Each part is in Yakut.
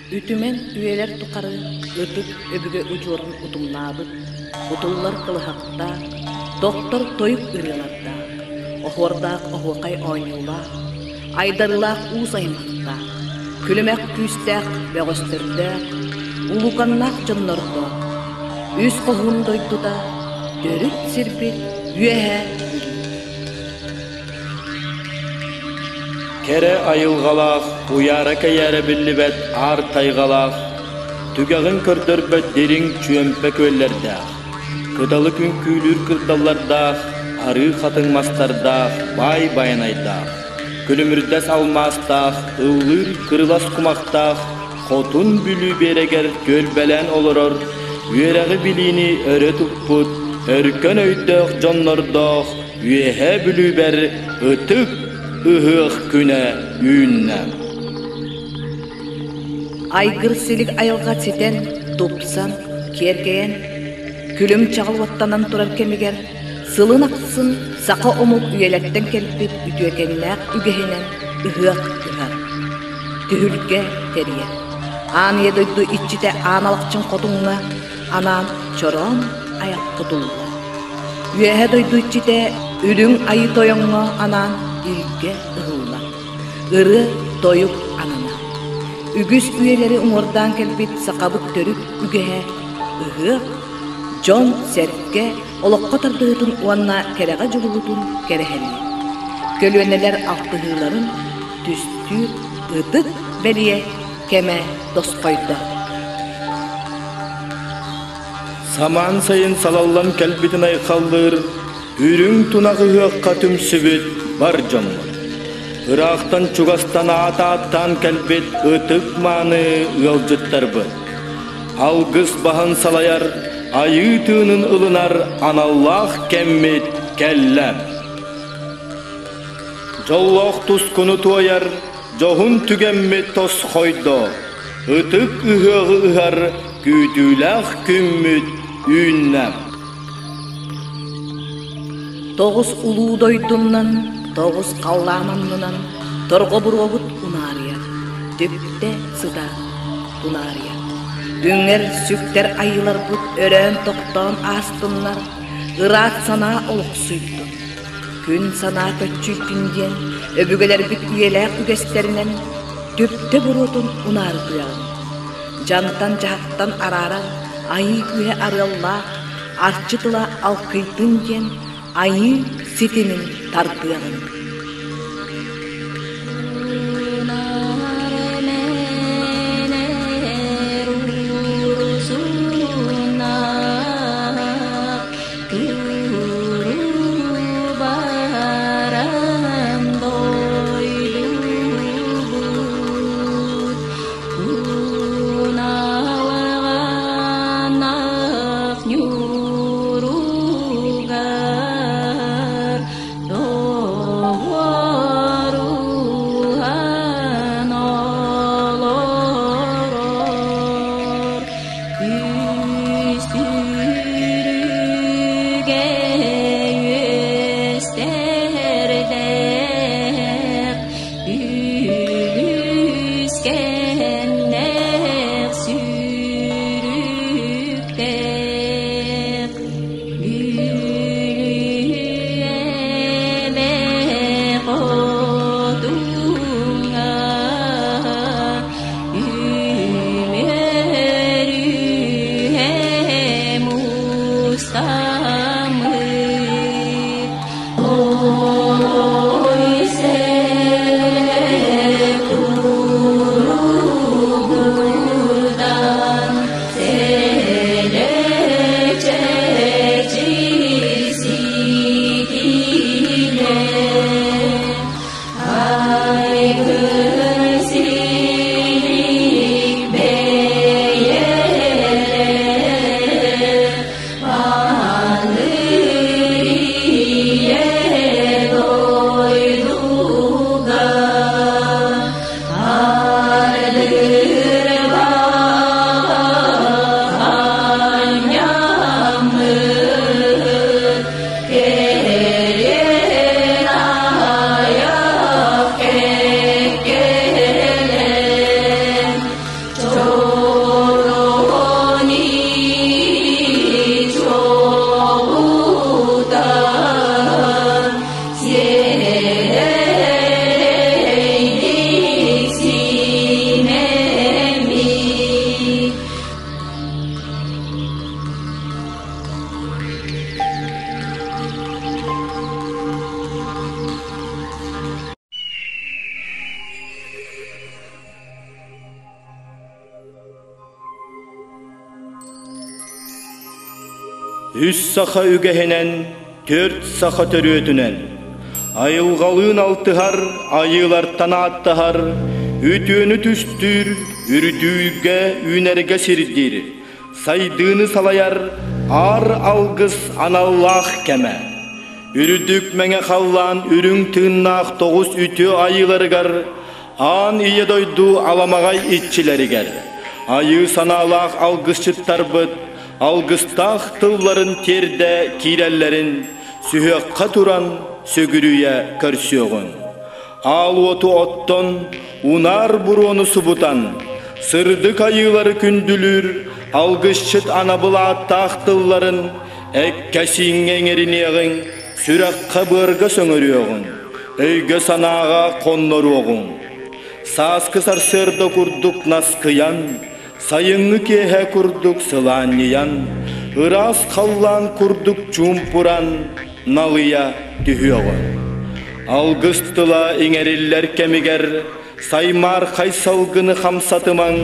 Үтүмэн үйэлэр тухары ытык өбүгэ удьуорун утумнаабыт, утуллар кылыһахтаах, тохтор тойук ырыалардаах, оһуордаах оһуохай оонньуулаах, айдарыылаах уус аймахтаах, күлүмэх күүстээх бөҕөстөрдөөх, улууканнаах дьоннордоох, үс хоһуун дойдута, төрүт сирбит Үөһээ Бүлүү. Кэрэ айылҕалаах, уйаара-кэйээрэ биллибэт аар тайҕалаах, түгэҕин көрдөрбөт дириҥ чүөмпэ күөллэрдээх, кыталы күҥкүүлүүр кырдаллардаах, арыы хатыҥ мастардаах, баай байанайдаах, күлүмүрдэс алмаастаах, ыллыыр кырылас кумахтаах, Хотун Бүлүү биэрэгэр түөлбэлээн олорор, үөрэҕи-билиини өрө туппут, өркөн өйдөөх дьоннордоох Үөһээ Бүлүүбэр ытык ыһыах күнэ үүннэ. Айгыр-силик айылҕа ситэн, тупсан, киэркэйэн, күлүм-чаҕыл уоттанан турар кэмигэр сылын ахсын саха омук үйэлэртэн кэлбит үтүөкэннээх үгэһинэн ыһыах ыһар, түһүлгэ тэрийэр. Аан ийэ дойду иччитэ Аан Алахчын хотуҥҥа анаан чороон айах тутуллар. Үөһэ дойду иччитэ Үрүҥ Айыы Тойоҥҥо анаан илгэ ыһыллар, ырыа-тойук ананар. Үгүс үйэлэри уҥуордаан кэлбит сахабыт төрүт үгэһэ ыһыах, дьон-сэргэ олоххо тардыһыытын уонна кэрэҕэ дьулуһуутун кэрэһэлиир. Көлүөнэлэр алтыһыыларын түстүүр ытык бэлиэ кэмэ тосхойдо. Самаан сайын салаллан кэлбитин айхаллыыр, үрүҥ тунах ыһыахха түмсүбүт бар дьоммут. Ыраахтан чугастан аат ааттаан кэлбит ытык-мааны ыалдьыттарбыт. Алгыс баһын салайар, айыы тыынын ылынар аналлаах кэммит кэллэ. Дьоллоох тускуну туойар, дьоһун түгэммит тосхойдо, ытык ыһыаҕы ыһар күүтүүлээх күммүт үүннэ. Тоҕус улуу дойдунан, тоҕус халлаан аннынан торҕо буруобут унаарыйар, түптэ сыта тунаарыйар. Үҥэр сүктэр айыыларбыт өрөөн-тохтоон аастыннар, ыраат санаа олохсуйдун. Күн санаа көччүйдүн диэн өбүгэлэрбит үйэлээх үгэстэринэн түптэ буруотун унаарытыаҕыҥ. Дьантан-дьаһахтан арааран айыы күүһэ арыаллаах, арчы тыла алкыйдын диэн айыы ситимин тардыаҕыҥ. Үс саха үгэһинэн, түөрт саха төрүөтүнэн, айылҕалыын алтыһар, айыылартан ааттаһар, үтүөнү түстүүр, үрдүүргэ, үүнэргэ сирдиир, сайдыыны салайар аар алгыс аналлаах кэмэ. Үрдүк мэҥэ халлаан үрүҥ тыыннаах тоҕус үтүө айыыларыгар аан ийэ дойду аламаҕай иччилэригэр айыы санаалаах алгысчыттарбыт алгыстаах тылларын тиэрдэ киирэллэрин сүһүөххэ туран сүгүрүйэ көрсүөҕүҥ. Аал уоту оттон, унаар буруону субутан, сырдык айыылары күндүлүүр алгысчыт анабыл ааттаах тылларын эккэ-сииҥҥэ иҥэриниэҕиҥ, сүрэххэ-быарга сөҥөрүөҕүҥ, өйгө-санааҕа хонноруоҕуҥ. Сааскы сарсыарда курдук наскыйан, сайыҥҥы киэһэ курдук сылаанньыйан, ыраас халлаан курдук чуумпуран, налыйа түһүөҕүҥ. Алгыс тыла иҥэриллэр кэмигэр саймаархай салгыны хамсатымаҥ,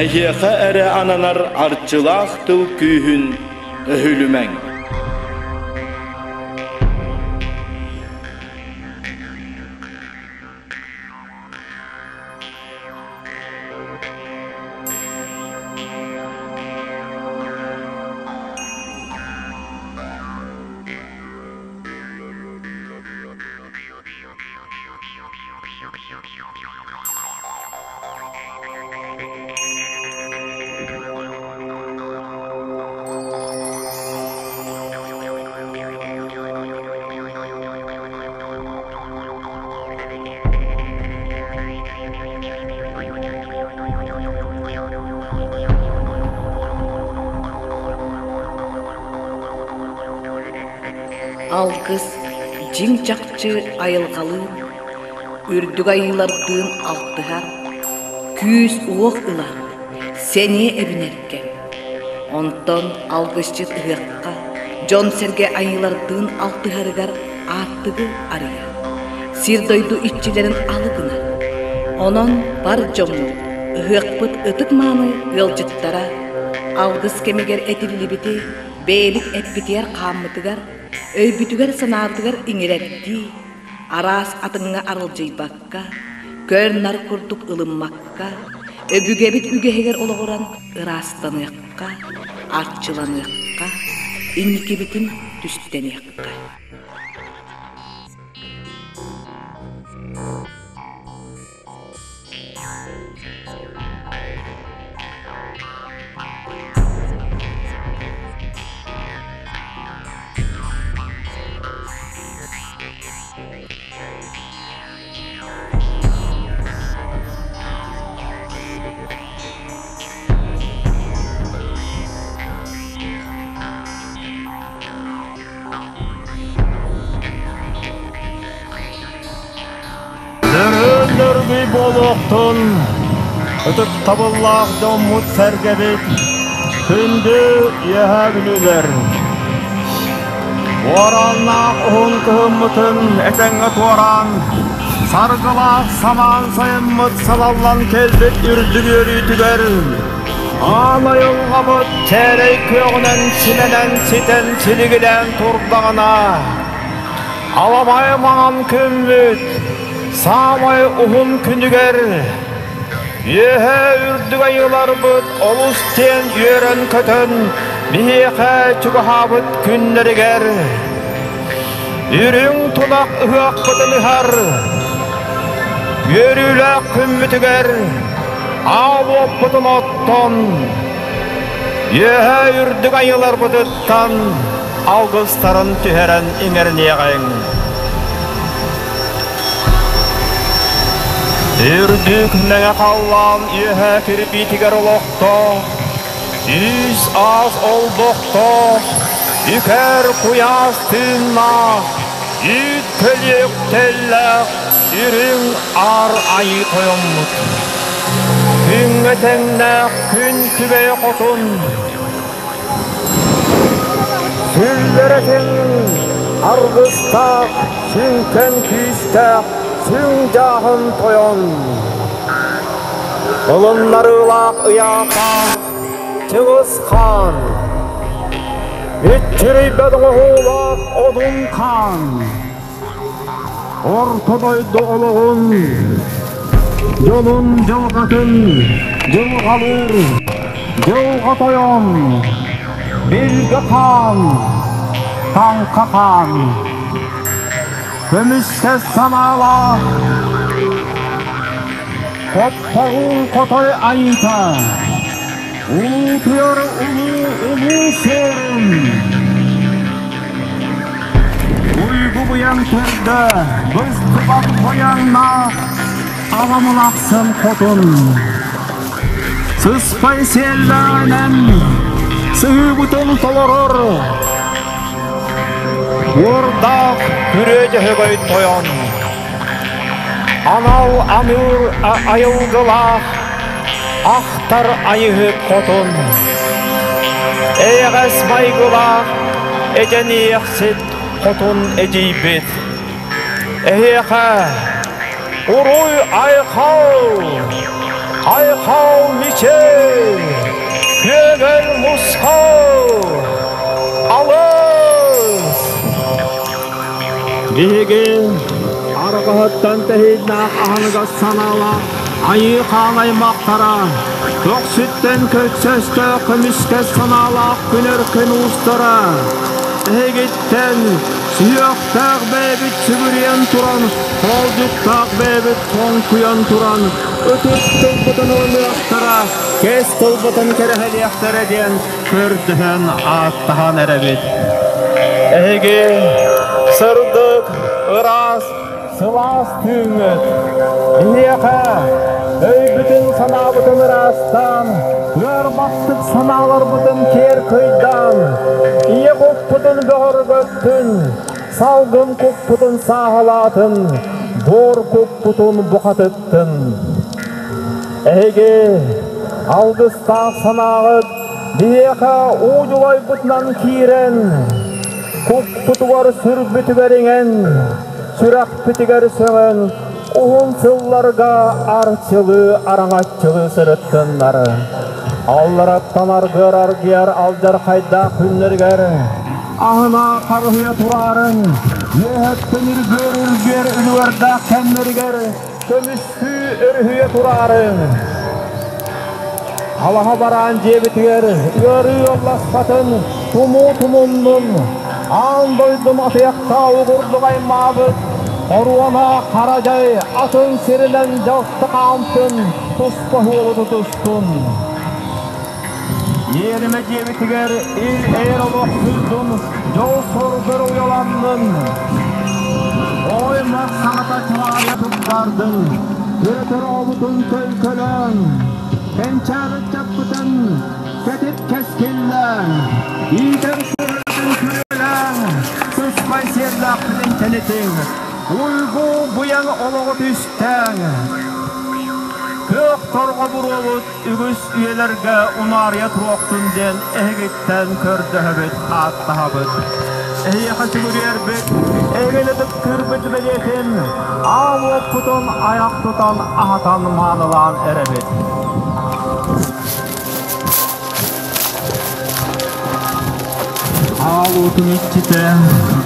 эһиэхэ эрэ ананар арчылаах тыл күүһүн өһүлүмэҥ. Алгыс дьиҥ-чахчы айылҕалыын, үрдүк айыылардыын алтыһар, күүс-уох ылар, сэниэ эбинэр кэм. Онтон алгысчыт ыһыахха дьон-сэргэ айыылардыын алтыһарыгар аартыгы арыйар, сир-дойду иччилэрин алы гынар. Онон бар дьоммут, ыһыахпыт ытык-мааны ыалдьыттара алгыс кэмигэр этиллибити бэйэбит эппитигэр-хааммытыгар, өйбүтүгэр-санаабытыгар иҥэрэрдии, араас атыҥҥа аралдьыйбакка, көр-нар курдук ылыммакка, өбүгэбит үгэһигэр олоҕуран ыраастаныахха, арчыланыахха, инникибитин түстэниэххэ. Нөрүөн буолуохтун, ытыктабыллаах дьоммут-сэргэбит, күндү үөһээ бүлүүлэр! Уорааннаах уһун кыһыммытын этэҥҥэ туораан, саргылаах самаан сайыммыт салаллан кэлбит үрдүк үөрүүтүгэр аан айылҕабыт чээрэй күөҕүнэн симэнэн ситэн силигилээн турдаҕына, аламай маҥан күммүт саамай уһун күнүгэр Үөһээ үрдүк айыыларбыт олус диэн үөрэн-көтөн биһиэхэ чугаһаабыт күннэригэр үрүҥ тунах ыһыахпытын ыһар үөрүүлээх күммүтүгэр аал уоппутун оттон үөһээ үрдүк айыыларбытыттан алгыстарын түһэрэн иҥэриниэҕиҥ. Үрдүк мэҥэ халлаан үөһэ кирбиитигэр олохтоох, үс аас олбохтоох, үкэр куйаас тыыннаах, үүт көлүөк тэллээх үрүҥ аар айыы тойоммут. Күҥҥэ тэҥнээх күн күбэй хотун, Сүллэрэтин аргыстаах, сүҥкэн күүстээх сүҥ дьааһын тойон. Ылыннарыылаах ыйаахаах Чыҥыс Хаан. Иччирийбэт оҥоһуулаах Одун Хаан Орто дойду олоҕун, дьонун дьылҕатын дьылҕалыыр Дьылҕа Тойон, Билгэ Хаан, Таҥха Хаан, көмүскэс санаалаах Хоппоҕун хотой айыыта, Улуутуйар улуу улуу суорун Уйгу быйаҥ төрдө, быстыбат быйаҥнаах аҕамылахсын хотун. Сыспай сиэллээнэн сыһыыбытын толорор Уордаах күрүө дьөһөгөй тойон Анал аныыр айылгылаах Ахтар айыһыт хотун Эйэҕэс майгылаах эдьэниэхсит хотун эдьиийбит Эһиэхэ уруй айхал! Айхал мичил! Күөгэл мусхал! Алыс! Биһиги арҕаһыттан тэһииннээх аһыныгас санаалаах айыы хаан аймахтара көхсүттэн көччөстөөх көмүскэс санаалаах күн өркөн уустара эһигиттэн сүһүөхтээх бэйэбит сүгүрүйэн туран хоолдьуктаах бэйэбит хоҥкуйан туран ытык тылбытын ылыныахтара кэс тылбытын кэрэһэлиэхтэрэ диэн көрдөһөн ааттаһан эрэбит. Эһиги сырдык, ыраас, сылаас түүҥҥүт биһиэхэ өйбүтүн-санаабытын ыраастаан, ыарбаттык санааларбытын киэр кыйдаан, ийэ куппутун бөҕөргөттүн, салгын куппутун сааһылаатын, буор куппутун бухатыттын. Эһиги алгыстаах санааҕыт биһиэхэ уу дьулайбытынан киирэн, куппутугар сүрбүтүгэр иҥэн, сүрэхпитигэр сөҥөн, уһун сылларга арчылыы араҥаччылыы сырыттыннар. Аллараттан аргыар аргыар алдьархайдаах күннэригэр аһына харыһыйа тураарын, үөһэттэн үргүөр үргүөр үлүгэрдээх кэмнэригэр көмүскүү өрүһүйэ тураарын. Алаһа бараан дьиэбитигэр ыарыы ыалласпатын, тумуу тумуннун, аан дойдум атыйахтаа угурдук аймаабыт, хоруона хара дьай атын сиринэн дьалты хаамтын, туспа уолу тутустун. Иэримэ дьиэбитигэр ил-эр олох сырдын, дьол-соргор уйаланнын. Ой-мах саҥата чаҕаарыйа туттардын, өрөтөр оҕобутун төлкөлөөн, кэнчээри ыччаппытын кэтит кэскиллээн, иитэр сүрүн күрүөлээн, сыспай сиэллээхпитин тэнитиҥ, уйгу быйаҥ олоҕу түстээҥ. Күөх торҕо буруобут үгүс үйэлэргэ унаарыйа туруохтун диэн эһигиттэн көрдөһөбүт, ааттаһабыт. Эһиэхэ сүгүрүйэрбит, эһигини ытыктыырбыт бэлиэтин, аал уоппутун айах тутан аһатан маанылаан эрэбит. Аал уотун иччитэ,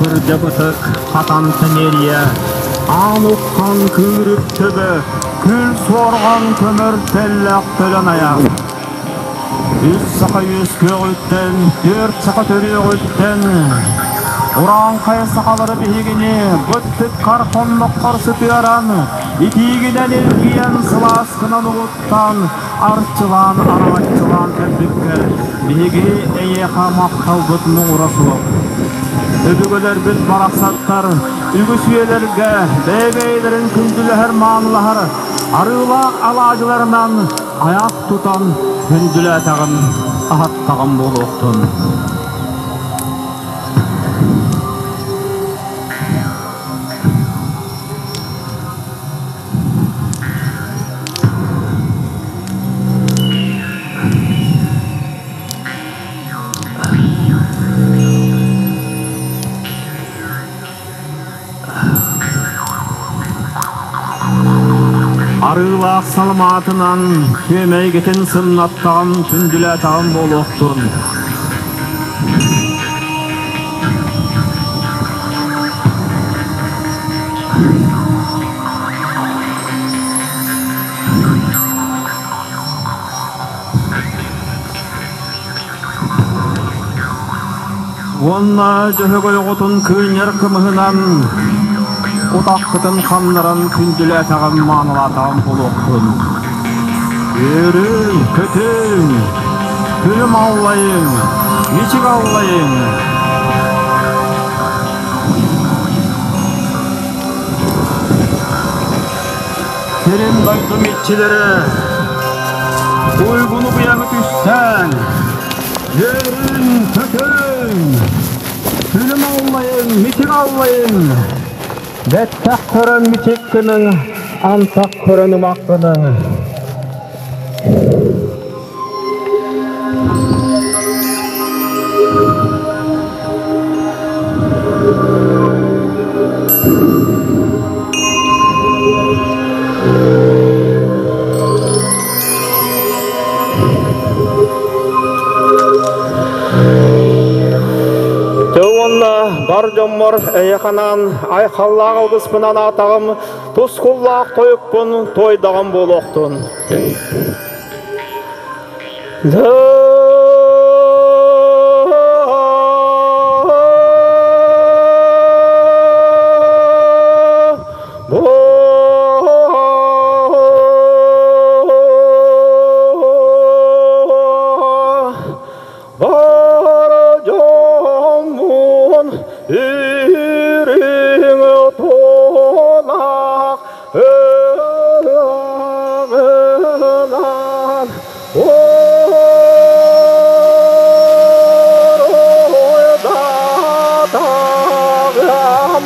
бырдьа бытык, хатан тэмиэрийэ, аан уххан кыырык төбө, күл суорҕан көмөр тэллэх төлөн айах. Үс саха үөскүөҕүттэн, түөрт саха төрүөҕүттэн, урааҥхай сахалары биһигини быттыккар хонноххор сытыаран, итиигинэн илгийэн сылааскынан угуттаан, арчылаан араҥаччылаан кэлбиккэр биһиги эйиэхэ махталбыт муҥура суох. Өбүгэлэрбит барахсаттар үгүс үйэлэргэ бэйэ-бэйэлэрин күндүлэһэр-маанылаһар арыылаах алаадьыларынан айах тутан күндүлээтэҕим, аһаттаҕым буолуохтун. Арыылаах саламаатынан күөмэйгитин сымнаттаҕым, күндүлээтэҕим буолуохтун. Уонна Дьөһөгөй оҕотун кыынньар кымыһынан утахпытын ханнаран күндүлээтэҕим маанылаатаҕым буолуохтун. Үөрүҥ, көтүҥ, күлүм аллайыҥ, мичик аллайыҥ. Сирин дойдум иччилэрэ, уйгуну быйаҥы түстээн, үөрүн, көтүҥ, күлүм аллайыҥ, мичик аллайыҥ. Бэттэх көрөн мичик гыныҥ, антах көрөн ымах гыныҥ. Дьэ уонна бар дьоммор эйэханаан айхаллаах алгыспынан аатаҕым тускуллаах тойукпун туойдаҕым буолуохтун. Бар дьоммун үрүҥ тунах ыһыаҕынан уруйдатаҕым,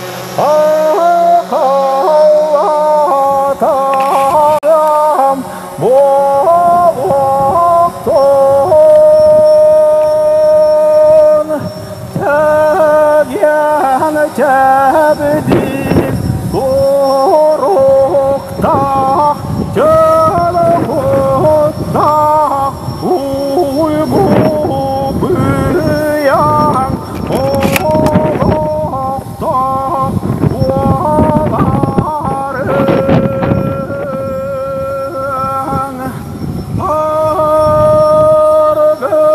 айхаллатаҕым буолуохтун. Чэгиэн чэбдик туруктаах чөлүкуттаах уйгу быйаҥ олохтоох буоларын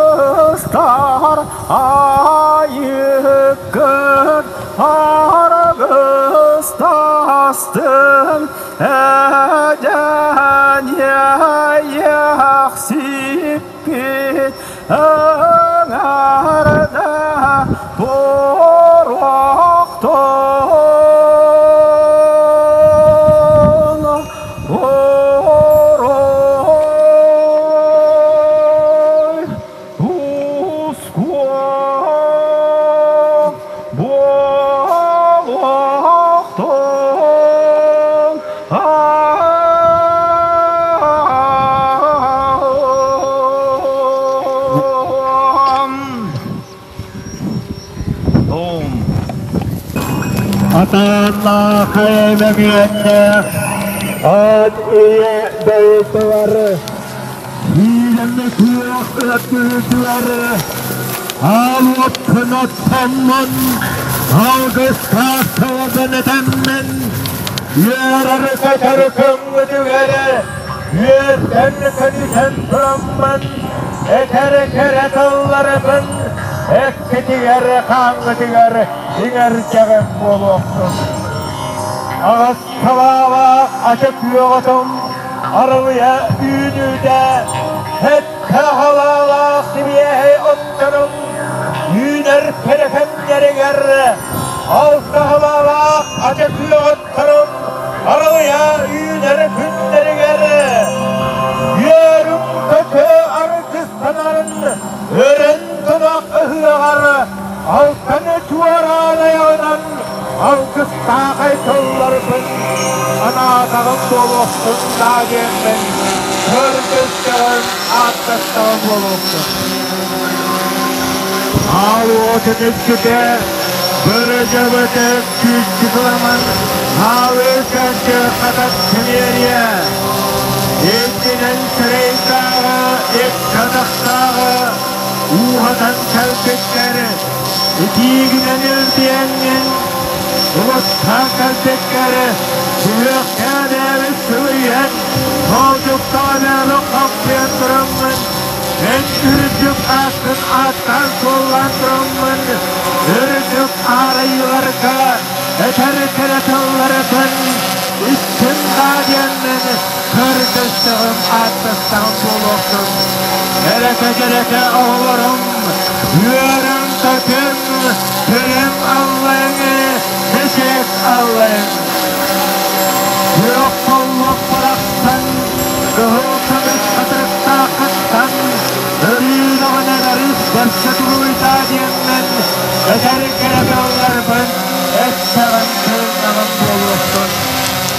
Аргыстар айыккыт аргыстастын эдьэн иэйэхсиппит ыҥарда туруохтун Орой тускуо буолуохтун Атааннаах эмэҥиэннээх ат ийэ дойдулары киирэнэ күөх өтүүтүлэри аал-уот оттоммун алгыстаах тылбын этэммин үөрэр-көтөр көҥүтүгэр үөрдэн көтүтэн тураммын этэр кэрэ тылларбын эккитигэр хааҥҥытыгар иҥэрдэҕим буолуохтун. Аҕыс салаалаах ача күөҕүтүм арылыйа үүнүүтэ, сэттэ халаалаах сибиэһэй отторум үүнэр кэрэкэмнэригэр, алта халаалаах ача күөҕүттэрим арылыйа үүнэр күннэригэр, үөрүм көтө аргыстанарын өрөн тунах ыһыаҕар алтаны чуораан айаҕынан алгыстаахай тылларбын анаатаҕым буолуохтун даа диэммин көрдөстөҕүм ааттастаҕым буолуохтун. Аал уотун иччитэ бөрөдьөбөтө күүскү кыламан аалы кэнчэ хатат симиэрийэ иккинэн сирэйдээҕи икки атахтааҕы ууһатан кэлбиттэр итиигинэн илбиэҥҥин. Улуттан кэлбиккэр сүһүөхтээдээби сылыйан, хоолдьуктаҕынаалы хаппыйан тураммын, эн үрдүк ааккын ааттаан-суоллаан тураммын, үрдүк аарайыыларга этэр кэрэ тылларбын истин даа диэммин көрдөстөҕүм, ааттастаҕым буолуохтун. Эрэкэ-дьэрэкэ оҕолорум, үөрэн-көтөн, Күлүм аллайыҥ, мичик аллайыҥ. Күөх боллох барахсан, кыһыл көмүс хатырыктааххыттан, өрүүнэҕинэн арыс бэрсэ туруйдаа диэммин, этэр кэрэ тылларбын эттэҕим тыыннаҕым буолуохтун.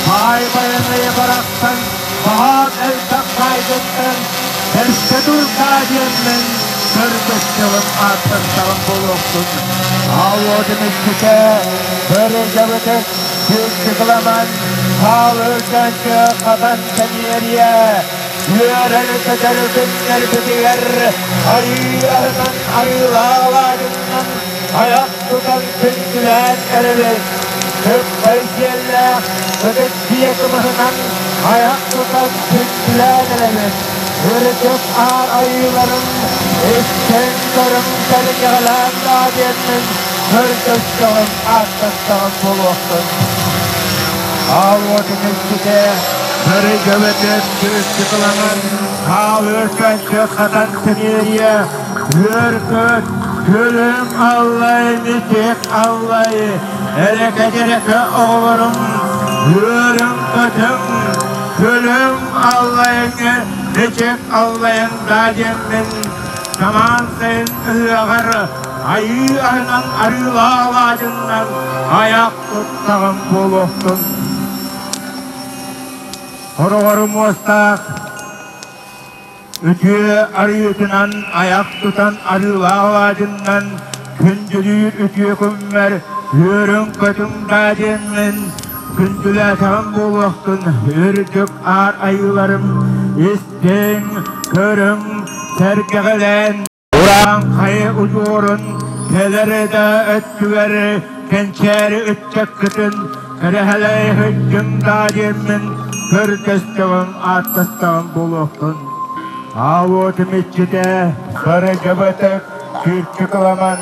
Баай байанайы барахсан, баһаам элбэх баайгыттан, Бэркэ турдаа диэммин көрдөстөҕүм, ааттастаҕым буолуохтун. Аал-уотум иччитэ, бөрү-дьабытык, күлчү кыламан, хаал өлгөнчө хатан сэниэриэ, үөрэр-көтөр күннэрбитигэр арыы аһынан арыылаах алаадьыннан айах тутан күндүлээн эрэбит. Сыппай сиэллээх ытык биэ кымыһынан айах тутан күндүлээн эрэбит. Үрдүк аар айыыларын истэн көрүҥ сэргэҕэлээн даа диэммин көрдөстөҕүм, ааттастаҕым буолуохтун. Аал уотун иччитэ, бөрө көбөтө күрүччү кылаҥын, хаал өркөнчө хатан тимиэриэ, үөр-көт, күлүм аллай, мичик аллай, эрэкэ-дьэрэкэ оҕолорум, үөрүҥ-көтүҥ, күлүм аллайыҥ, мичик аллайыҥ даа диэммин, самаан сайын ыһыаҕар айыы аһынан арыылаах алаадьыннан айах туттаҕым буолуохтун. Хороҕору муостаах Үтүө арыытынан айах тутан арыылаах алаадьыннан күндүлүүр үтүө күммэр үөрүҥ-көтүҥ даа диэммин күндүлээтэҕим буолуохтун үрдүк аар айыыларым истиҥ, көрүҥ, сэргэҕэлээн Урааҥхай удьуорун кэлэр да өттүгэр кэнчээри ыччаккытын кэрэһэлэй сылдьыҥ даа диэммин көрдөстөҕүм, ааттастаҕым буолуохтун. Аал-уотум иччитэ бары дьабытык күүрчү кыламан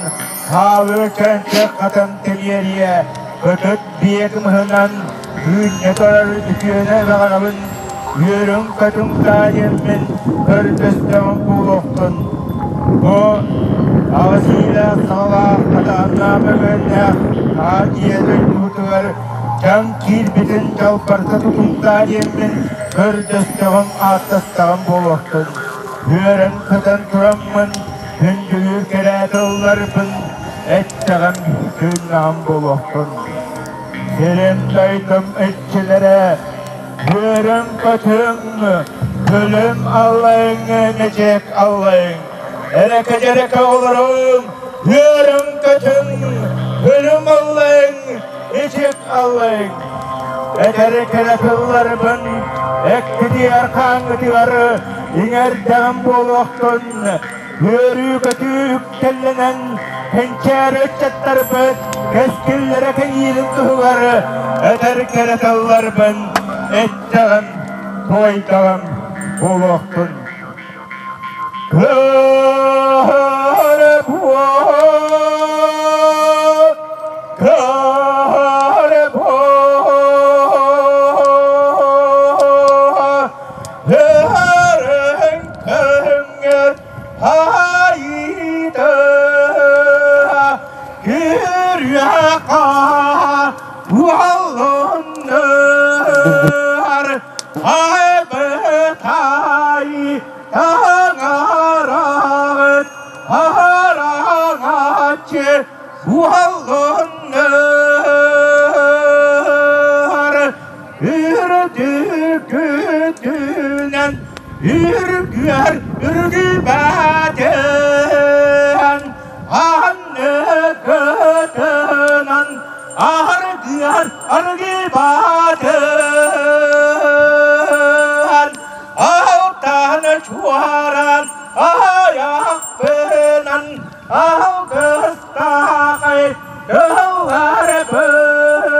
хаалыы кэнчэх хатан тэлиэриэ кытыт биэ кымыһынан үүннэ турар үтүөнэ баҕарабын үөрүҥ-көтүҥ даа диэммин көрдөстөҕүм буолуохтун. Бу аҕыс иилээх саҕалаах хатааннаах мөҥүөннээх аан ийэ дойдубутугар дьаҥ киирбитин дьалбарта тутуҥтаа диэммин көрдөстөҕүм, ааттастаҕым буолуохтун. Үөрэн-көтөн тураммын, күндүлүүр кэрэ тылларбын эттэҕим, тыыннаҕым буолуохтун. Сирим дойдум иччилэрэ Үөрүҥ-көтүҥ, күлүм аллайыҥ, мичик аллайыҥ, эрэкэ-дьэрэкэ олоруҥ, үөрүҥ-көтүҥ, күлүм аллайыҥ, мичик аллайыҥ. Этэр кэрэ тылларбын эккитигэр хааҥҥытыгар иҥэрдэҕим буолуохтун, үөрүү-көтүү үктэллэнэн кэнчээри ыччаттарбыт кэскиллэрэ кэҥиирин туһугар этэр кэрэ тылларбын эттэҕим, туойдаҕым буолуохтун. Кыһары буо, кыһары буо, Көһүҥҥэр хайыта күрүөхэ уолуннар айбытай таҥараҕыт араҥаччы уолуннар Үрдүкүтүнэн үргүөр үргүбэтэн анныкытынан аргыар аргыбатын алтан чуоран аяқпынан алгыстаахай тылларбын.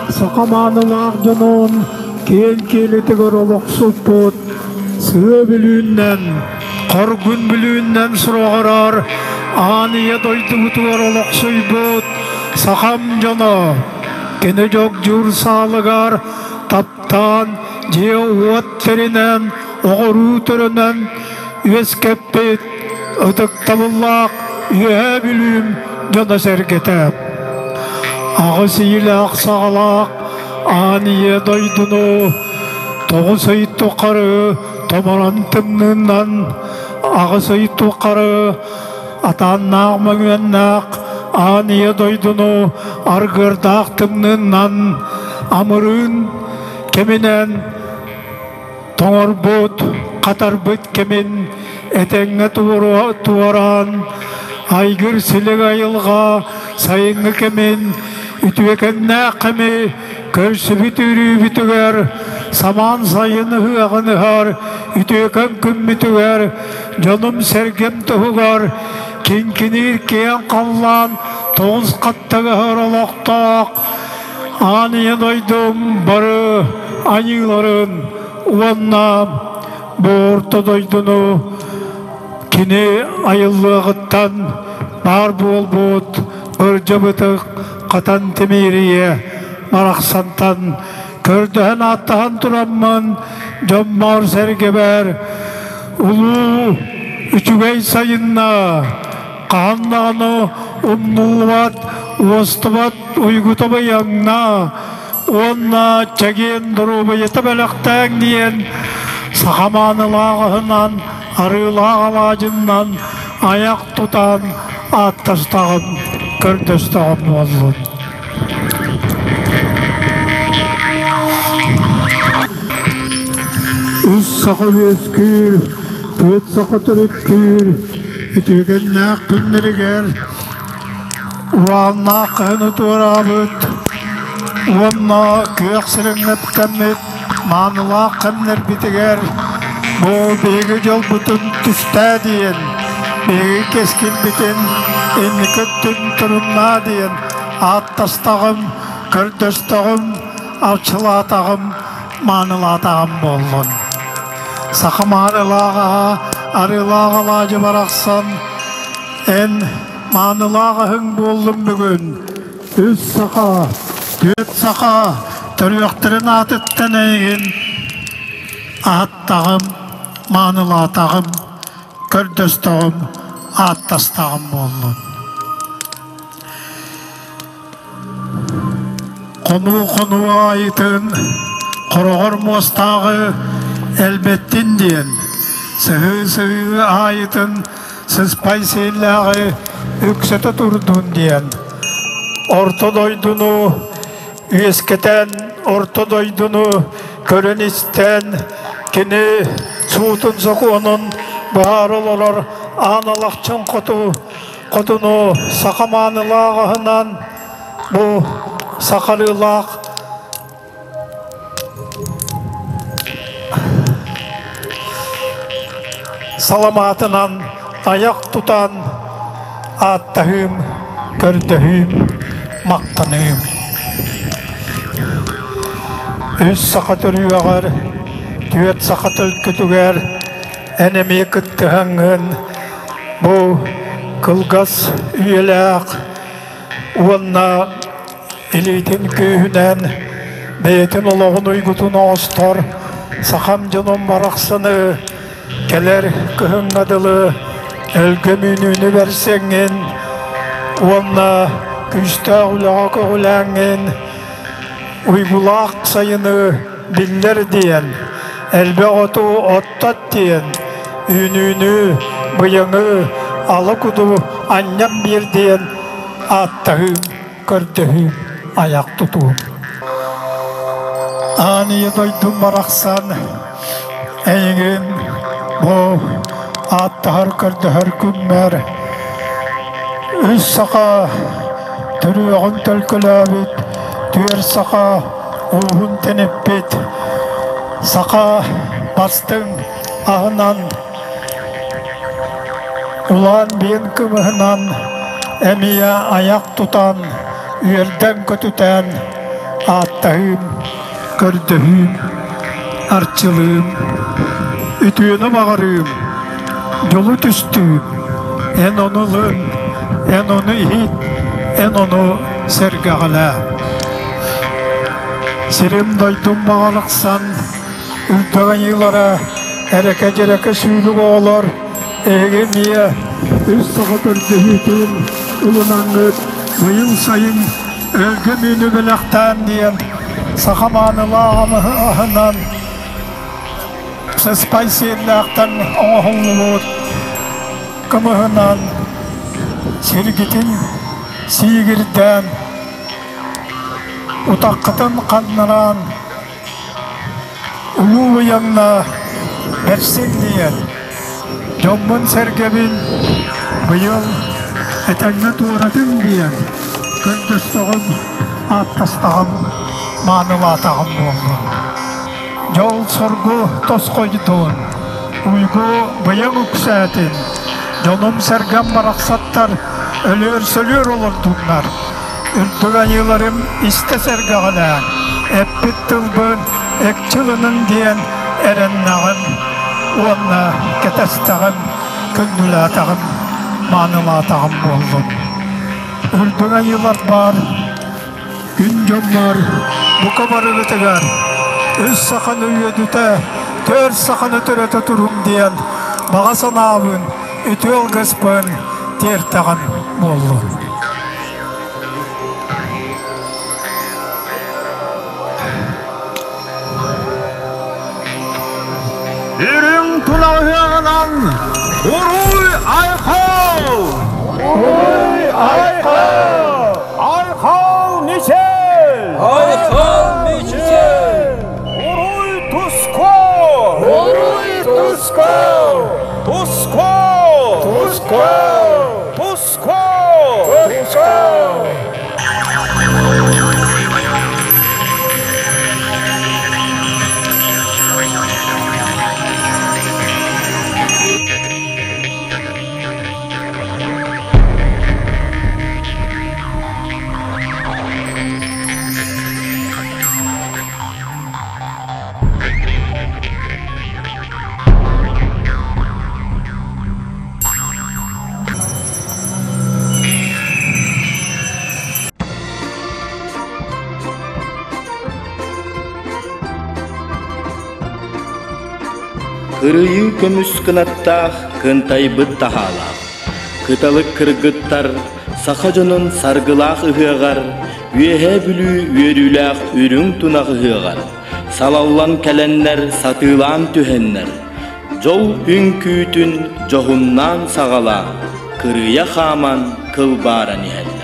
Саха маанылаах дьонун киэҥ киэлитигэр олохсуппут Сыа Бүлүүннэн, Хоргун Бүлүүннэн сураҕырар Аан Ийэ дойдубутугар олохсуйбут сахам дьоно, кини дьогдьуур саалыгар таптаан дьиэ-уот тэринэн, оҕоруу төрөнөн үөскэппит ытыктабыллаах Үөһээ Бүлүүм дьоно-сэргэтэ. Аҕыс иилээх саҕалаах Аан Ийэ дойдуну тоҕус ый тухары томорон тымныынан, аҕыс ый тухары атааннаах мөҥүөннээх Аан Ийэ дойдуну аргыардаах тымныынан амырыын кэминэн тоҥорбут, хатарбыт кэмин этэҥҥэ туораан, айгыр силик айылҕа сайыҥҥы кэмин үтүөкэннээх кэми көрсүбүт үөрүүбүтүгэр, самаан сайын ыһыаҕын ыһар үтүөкэн күммүтүгэр, дьонум-сэргэм туһугар киҥкиниир киэҥ халлаан тоҕус хаттыгаһар олохтоох Аан Ийэ дойдум бары айыыларын уонна бу орто дойдуну кини айыллыаҕыттан баар буолбут ырдьабытык хатан тимиирийэ барахсантан көрдөһөн ааттаһан тураммын дьоммор-сэргэбэр улуу үчүгэй сайынна хаһан даҕаны умнуллубат, уостубат уйгута быйаҥна уонна чэгиэн доруобуйата бэлэхтээҥ диэн саха маанылаах аһынан, арыылаах алаадьыннан айах тутан ааттастаҕым, көрдөстөҕүм буоллун. Үс саха үөскүүр, түөрт саха төрүттүүр, үтүөкэннээх күннэригэр урааннаах кыһыны туораабыт уонна күөх сирэҥнэттэммит маанылаах кэмнэрбитигэр бу биһиги дьолбутун түстээ диэн, биһиги кэскилбитин инники өттүн туруннаа диэн ааттастаҕым, көрдөстөҕүм, арчылаатаҕым, маанылаатаҕым буоллун. Саха маанылаах аһа, арыылаах алаадьы барахсан, эн маанылаах аһыҥ буоллун бүгүн. Үс саха, түөрт саха төрүөхтэрин аатыттан эйигин аһаттаҕым, маанылаатаҕым, көрдөстөҕүм, ааттастаҕым буоллун. Хонуу-хонуу аайытын хороҕор муостааҕы элбэттин диэн, сыһыы-сыһыы аайытын сыспай сиэллээҕи үксэтэ турдун диэн, орто дойдуну үөскэтэн, орто дойдуну көрөн-истэн, кини суутун-сокуонун быһаара олорор Аан Алахчын хоту Хотуну саха маанылаах аһынан бу сахарыылаах саламаатынан айах тутан ааттаһыым, көрдөһүүм, махтаныым. Үс саха төрүөҕэр, түөрт саха төлкөтүгэр эн эмиэ кыттыһаҥҥын Бу кылгас үйэлээх уонна илиитин күүһүнэн бэйэтин олоҕун уйгутун оҥостор сахам дьонун барахсаны кэлэр кыһыҥҥа дылы өлгөм үүнүүнү бэрсэҥҥин уонна күүстээх үлэҕэ көҕүлээҥҥин уйгулаах сайыны биллэр диэн элбэх оту оттот диэн үүнүүнү, быйаҥы, ала куду анньан биэр диэн ааттаһыым, көрдөһүүм, айах тутуум. Аан ийэ дойдум барахсан эйигин бу ааттаһар көрдөһөр күммэр үс саха төрүөҕүн төлкөлөөбүт, түөр саха ууһун тэниппит саха бастыҥ аһынан улаан биэн кымыһынан эмиэ айах тутан үөрдэн-көтүтэн ааттаһыым, көрдөһүүм, арчылыым, үтүөнү баҕарыым, дьолу түстүүм, эн ону ылын, эн ону иһит, эн ону сэргэҕэлээ. Сирим-дойдум баҕалахсан, үрдэх айыылара, эрэкэ-дьэрэкэ сүүлүк оҕолор, эһиги эмиэ үс саха көрдөһүүтүн ылынаҥҥыт быйыл сайын өлгөм үүнү бэлэхтээн диэн саха маанылаах аһынан сыспай сиэллээхтэн оҥоһуллубут кымыһынан сиргитин сиигирдээн утаххытын ханнаран Улуу Уйаҥна бэрсиҥ диэн дьоммун-сэргэбин быйыл этэҥҥэ туоратыҥ диэн көрдөстөҕүм, ааттастаҕым, маанылаатаҕым буоллун. Дьол-соргу тосхойдун, уйгу быйаҥ үксээтин, дьонум-сэргэм барахсаттар өлүөр-сөлүөр олордуннар, Үрдүк айыыларым истэ сэргэҕэлээн, эппит тылбын экчи ылыныҥ диэн эрэннэҕим уонна кэтэстэҕим, күндүлээтэҕим, маанылаатаҕым буоллун. Үрдүк айыылар баар күн дьоннор бука барыгытыгар үс саханы үөдүтэ, түөрт саханы төрөтө туруҥ диэн баҕа санаабын, үтүө алгыспын тиэртэҕим буоллун. Үрүҥ тулаһыаҕынан Уруй Айхал! Уруй Айхал! Айхал Мичел! Айхал Мичел! Уруй Туско! Уруй Туско! Туско! Туско! Туско! Туско! Кырыйыы көмүс кынаттаах, кынтайбыт таһаалаах, кыталык кыргыттар саха дьонун саргылаах ыһыаҕар, Үөһээ Бүлүү үөрүүлээх үрүҥ тунах ыһыаҕар салаллан кэлэннэр сатыылаан түһэннэр, дьол үҥкүүтүн дьоһуннаан саҕалаан, кырыйа хааман кылбааран иһэллэр.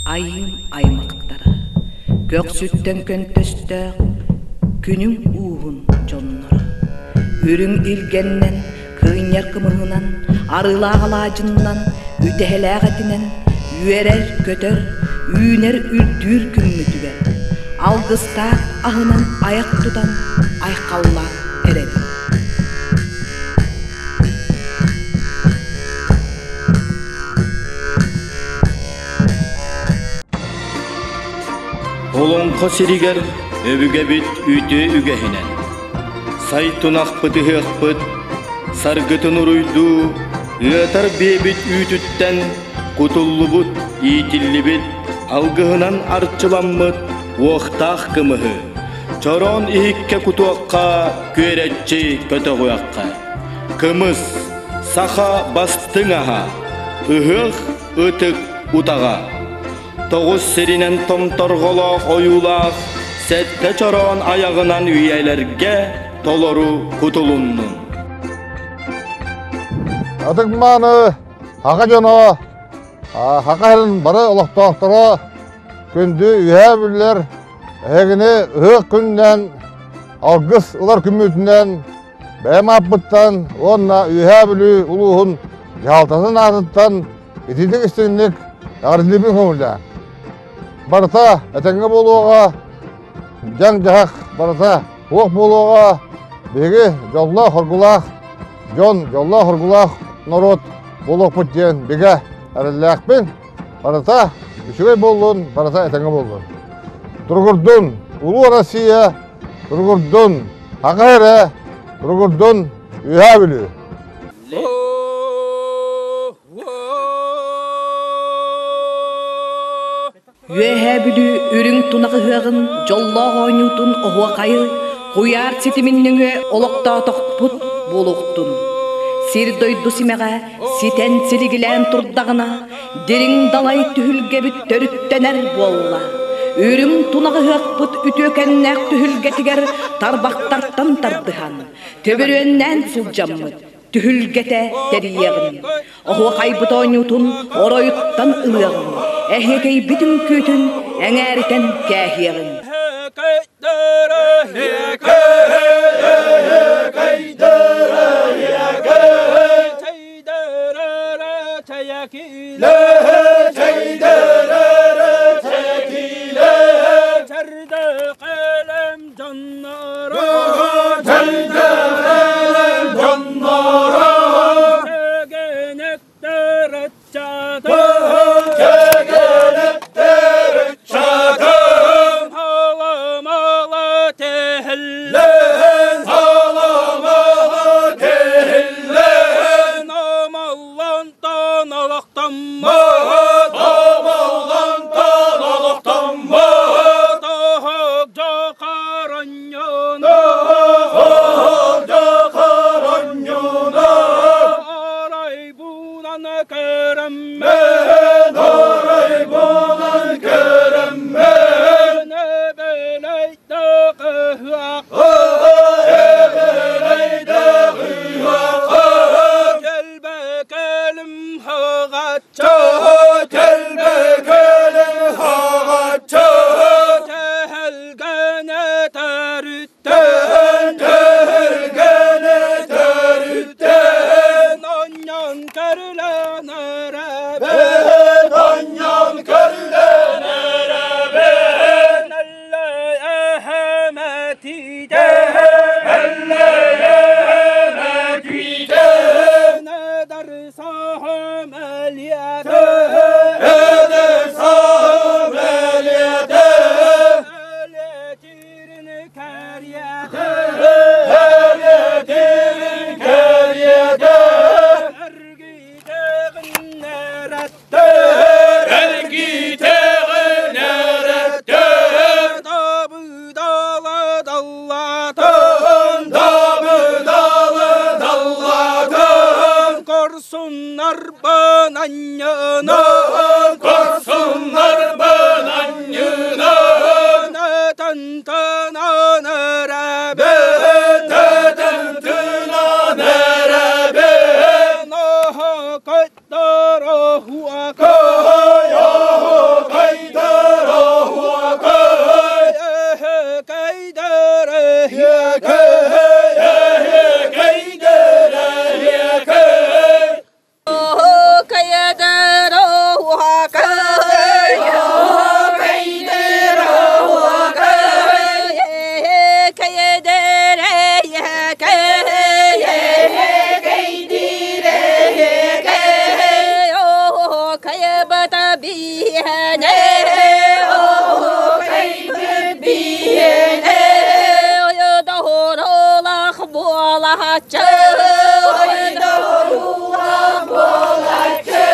Айыым аймахтара, көхсүттэн көнтөстөөх күнүм ууһун дьонноро, үрүҥ илгэннэн, кыынньар кымыһынан, арыылаах алаадьыннан, үтэһэлээх этинэн үөрэр-көтөр, үүнэр-үрдүүр күммүтүгэр алгыстаах аһынан айах тутан айхаллаан эрэбит. Олоҥхо сиригэр өбүгэбит үтүө үгэһинэн, сай тунахпыт ыһыахпыт, саргытын уруйдуу, ыатар биэбит үүтүттэн кутуллубут, иитиллибит, алгыһынан арчыламмыт уохтаах кымыһы чороон иһиккэ кутуохха, күөрэччи көтөҕүөххэ. Кымыс, саха бастыҥ аһа, ыһыах ытык утаҕа. Тоҕус сиринэн томторҕолоох ойуулаах сэттэ чороон айаҕынан үйэлэргэ толору кутулуннун. Атыгмааны хака дьоно, хака иһин бары олохтоохторо күндү үһээ бүллэр эһигини ыһыах күнүнэн алгыс ылар күммүтүнэн бэйэм ааппыттан уонна Үөһээ Бүлүү улууһун дьаһалтатын аатыттан итинник истиҥник эҕэрдэлиибин көҥүллээн. Барыта этэҥҥэ буолуоҕа, дьаҥ-дьаһах барыта суох буолуоҕа, биһиги дьоллоох-хоргулаах дьон, дьоллоох-хоргулаах норуот буолуохпут диэн бигэ эрэллээхпин. Барыта үчүгэй буоллун, барыта этэҥҥэ буоллун. Туругурдун, Улуу Россия, туругурдун, Аҕа эрэ, туругурдун, Үөһээ Бүлүү! Үөһээ Бүлүү үрүҥ тунах ыһыаҕын дьоллоох оонньуутун оһуохайы куйаар ситимин нөҥүө олохтоотохпут буолуохтун. Сир-дойду симэҕэ ситэн силигилээн турдаҕына, дириҥ далай түһүлгэбит төрүттэнэр буолла. Үрүҥ тунах ыһыахпыт үтүөкэннээх түһүлгэтигэр тарбахтартан тардыһан, төбөрүөннээн сылдьаммыт, түһүлгэтэ тэрийиэҕин, оһуохайбыт оонньуутун оройуттан ылыаҕын, эһиэкэйбит үҥкүүтүн эҥээритэн кээһиэҕин. буолааччы Ойдоруулаах буолааччы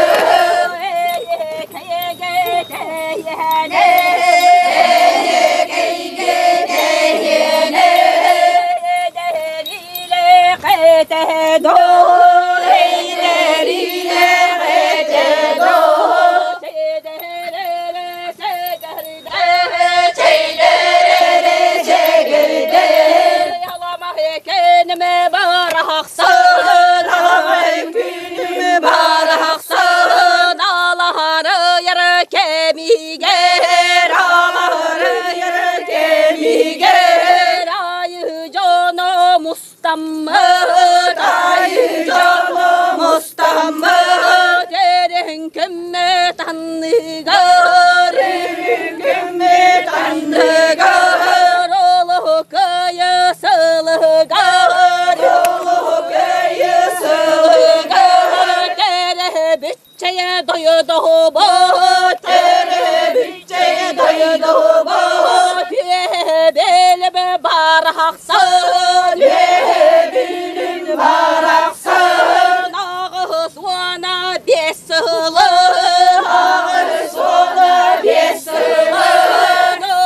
Мустаммыт айы дьоно мустаммыт Эриһин көммөт анныгар көммөт анныгар Олуһу кыйы сылыгар Олуһу кыйы сылыгар Тереһи бүтчэйэ дойдоһубут Тереһи бүтчэйэ дойдоһубут Үөһэ бэлэбэ барахсан Үөһэ барахсан Аҕыс уона биэс сылы Аҕыс уона биэс сылы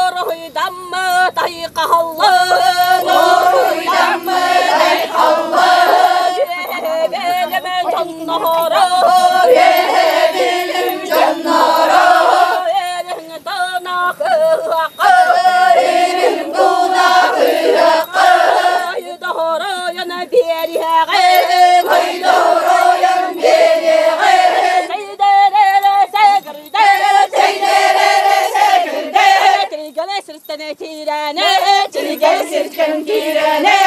Оруйдаммыт айқаллын Оруйдаммыт айқаллын Үөһэ бэлэбэ дьонноро Үөһэ билим дьонноро Эриҥ тунах ыһыахха Эриҥ тунах ыһыахха Ойдоһоройон биэриэҕин Ойдоһоройон биэриэҕин Сейдэрэрэ сэгирдэ Сейдэрэрэ сэгирдэ Тиргэлэ сиртэн тиирэнэ Тиргэлэ сиртэн тиирэнэ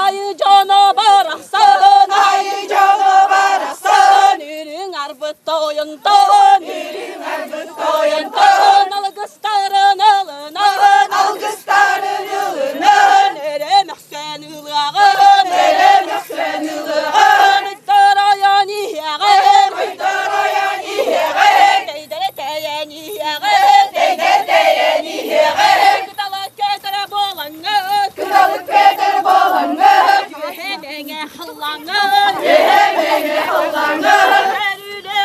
Айы дьоно барахсан Айы дьоно барахсан Үрүҥ арбыт тойонтон Үрүҥ арбыт тойонтон Алгыстарын ылынан Алгыстарын ылынан Өрө мөхсөн ылыаҕын Өрө мөхсөн ылыаҕын Ойдоройон иһиэҕин Ойдоройон иһиэҕин Тэйдэрэ тэйэн иһиэҕин Тэйдэр тэйэн иһиэҕин Кыталык көтөрө буолаҥҥыт Кыталык көтөрө буолаҥҥыт Үөһэ мэҥэ халлааҥҥыт Үөһэ мэҥэ халлааҥҥыт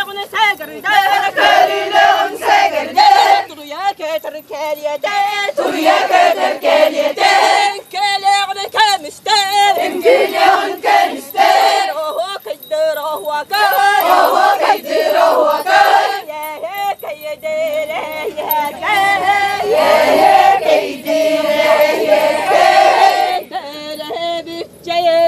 Көрүүлээҕин сэгэрдэ Көрүүлээҕин сэгэрдэ Туруйа көтөр кэриэтэ Туруйа көтөр кэриэтэ Үҥкүүлээҕин көмүстэр Үҥкүүлээҕин көмүстэр Оһуокайдыр оһуокай Оһуокайдыр оһуокай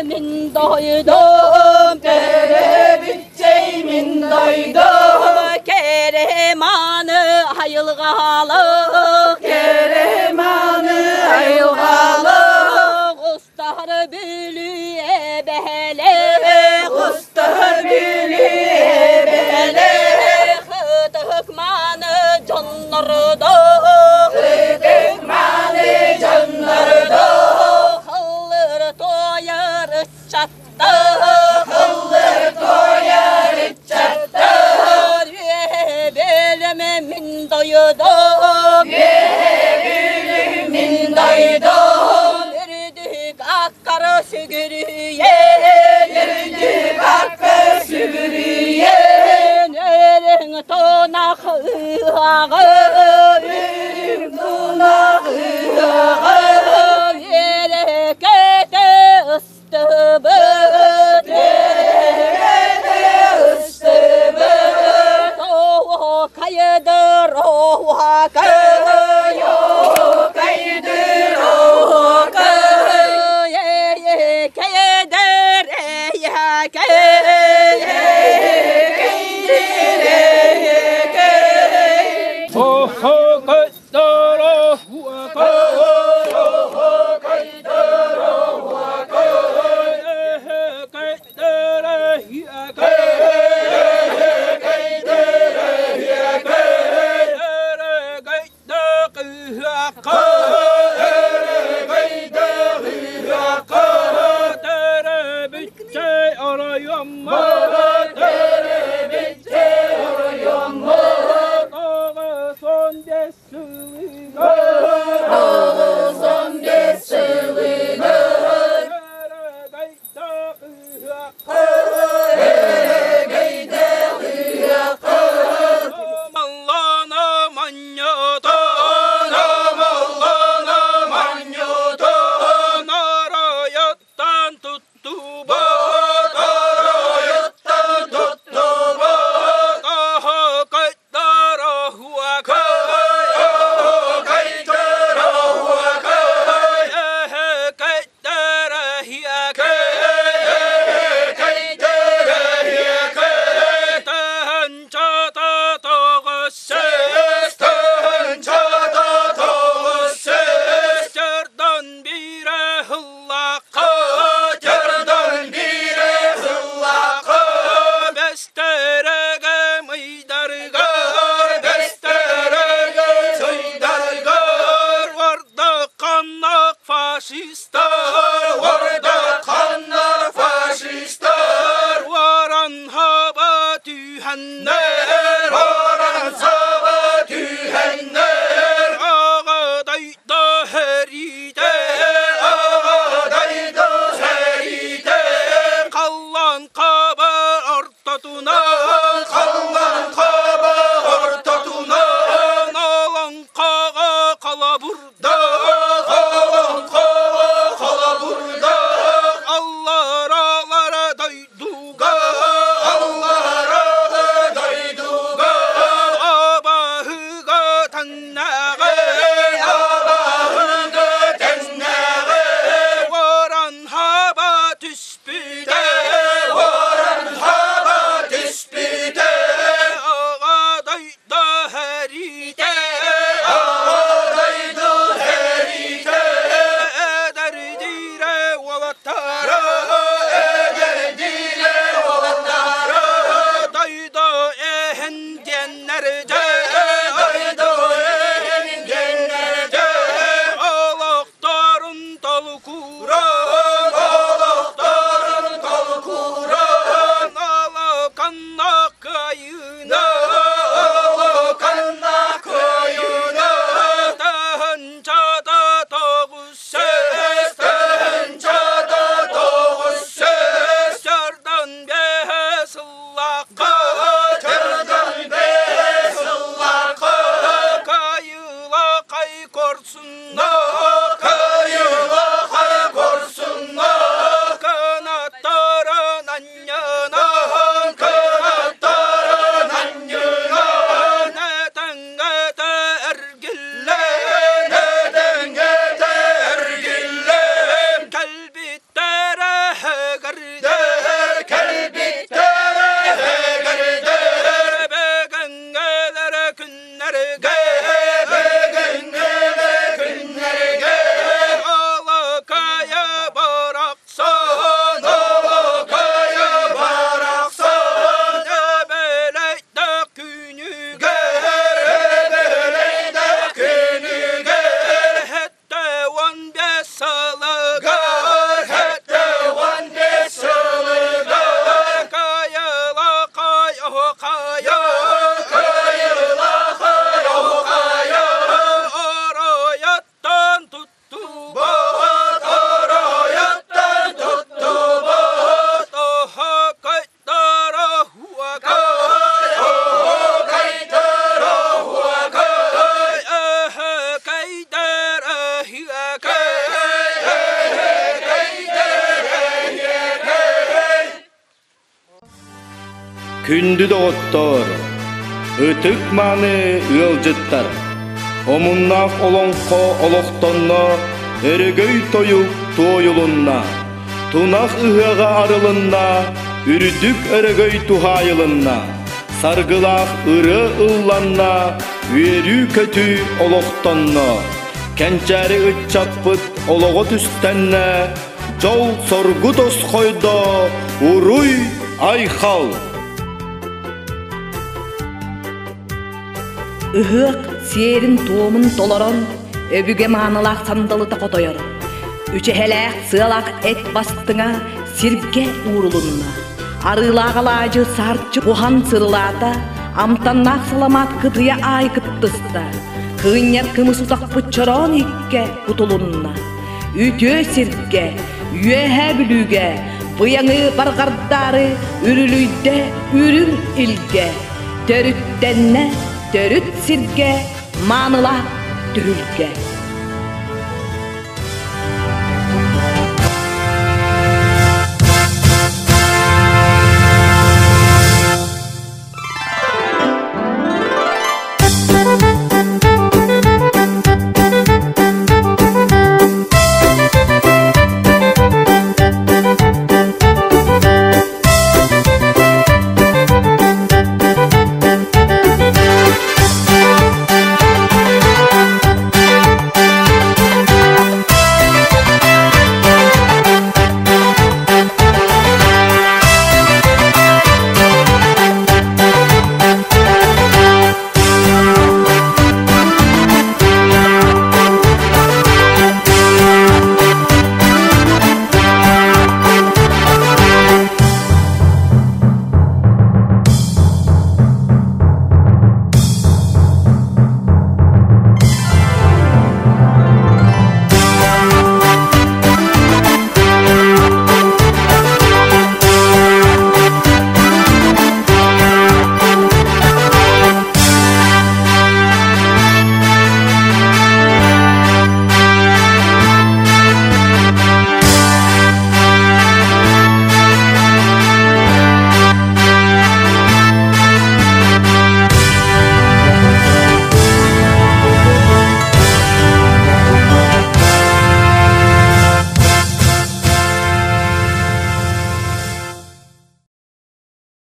Мин дойдум, төрөбүтчэй мин дойдум, Кереманы айылҕалык, Кереманы айылҕалык, Устар Бүлүү эбэлэх, Устар Бүлүү эбэлэх, Ытык-мааны дьоннордоох, Ытык-мааны дьоннордоох, Ыллыр туойар ыччаттаах, Ыллыр туойар ыччаттаах, Үөһэ бэлэм мин дойдум, Үөһэ Бүлүү мин дойдум, Үрдүк аккар сүгүрүйэн, Үрдүк аккар сүгүрүйэн, Өрүҥ тунах ыһыаҕы, Үрүҥ тунах ыһыаҕы, Үөрэ-көтө ыстыбыт, Үөрэ-көтө ыстыбыт, Оһуокайдыр оһуокай, Оһуокайдыр оһуокай, Эйэкэйдэр эйэкэй, Эйэкэйдэр эйэкэй. Манньытан, амаллана манньытан, арайыттан туттубат, арайыттан туттубат, аһакайдара хуакай, аһакайдара хуакай, эһэкэйдэрэ хиакэй, эһэкэйдэрэ хиакэй, таһынчата тоҕус сес, таһынчата тоҕус сес, Чордон биирэ һыллаахха, чордон биирэ һыллаахха, бэстэрэгэ мыйдарыгар, бэстэрэгэ сыйдарыгар, вардаканнак фашистар, вардаканнар фашистар, варан хаба түһэннэр, варан саба түһэннэр, аҕа дойду сэриитэ, аҕа дойду сэриитэ, халлаан хаба ортотунан, халлаан хаба ортотунан, олоҥхоҕо холобурда, олоҥхоҕо холобурда, алларалара дойдуга, алларала дойдуга, абаһыга таҥнаҕы, абаһыга тэҥнэҕи, уоран хаба түспүтэ, уоран хаба түспүтэ, аҕа дойду сэриитэ, аҕа дойду сэриитэ, эдэрдиирэ уолаттара, эдэрдиирэ уолаттара, дойду иһин диэннэрдэ, дойду иһин диэннэрдэ, олохторун толкууран, олохторун толкууран, алаканна кыайыына, алаканна кыайыына, таһынчата тоҕус сес, таһынчата тоҕус сес, чордон бэһэ сыллаахха, чордон бэһэ сыллаахха, кайыла кай корсунна, кайыла кай корсунна, канаттарын анньынан, канаттарын анньынан, этэҥҥэтэ эргиллэн, этэҥҥэтэ эргиллэн, кэлбиттэрэ кэрдэр, кэлбиттэрэ кэрдэр, бэгэҥҥэлэрэ күннэргэ, бэгэҥҥэлэрэ күннэргэ, алакайа барахсан, алакайа барахсан, эбэлэйдэ күнүгэр, эбэлэйдэ күнүгэр, 75 сылыгар, 75 сылыгар, кайыла кай кайа, кайыла кай кайа, оройоттон туттубат, оройоттон туттубат, оһокойдоро хуакай, оһокойдоро хуакай, эһэкэйдэрэ хиэкэй, эһэкэйдэрэ хиэкэй. Күндү доҕоттоор, ытык-мааны ыалдьыттар, омуннаах олоҥхо олохтонно, өрөгөй тойук туойулунна, тунах ыһыаҕа арылынна, үрдүк өрөгөй туһаайылынна, саргылаах ырыа ылланна, үөрүү-көтүү олохтонно, кэнчээри ыччаппыт олоҕо түстэннэ, дьол-соргу тосхойдо, уруй айхал! Ыһыах сиэрин-туомун толорон, өбүгэ маанылаах сандалыта хотойор. Үчэһэлээх сыалаах эт бастыҥа сиргэ уурулунна. Арыылаах алаадьы саарчы уһан сырылаата, амтаннаах саламаат кытыйа аай кыттыста. Кыынньар кымыс утахпыт чороон иккэ кутулунна. Үтүө сиргэ, Үөһээ Бүлүүгэ быйаҥы барҕардаары үрүлүйдэ үрүҥ илгэ, төрүттэннэ төрүт сиргэ. маанылаах түһүлгэ.